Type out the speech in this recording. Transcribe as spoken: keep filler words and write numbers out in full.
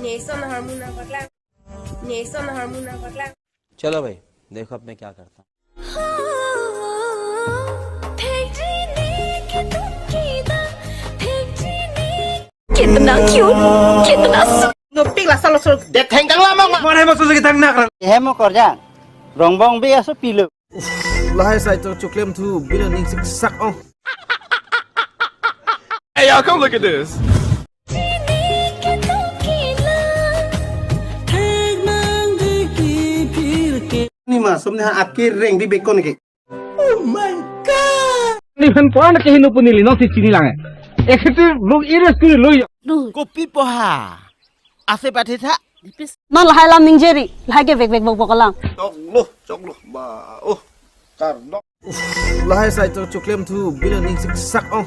Nison hormone bakla. Nison hormone bakla. चलो भाई, देखो अब मैं क्या करता हूँ। Kitna cute, kitna Nopik la salo solo. De thengkang lama ma. Mana mau susu kita nak. He mo korjang. Rongbong be aso pilo. Lahai sai to chuklem thu bina ning sik sak ong. Hey y'all, come look at this. Ni ma sum ni ha akke reng bi bekon ke. Ni phan puan ke hinu puni li nong si chini lang. Ekhetu lung iris kuri lui. Kopi poha. Ase pathe tha. Non lahai lam ningjeri, lahai ke vek vek bok bok alam. Choklo, choklo. Ba, oh. Kardom. Lahai sai to chuklem thu bina ning sik sak ong.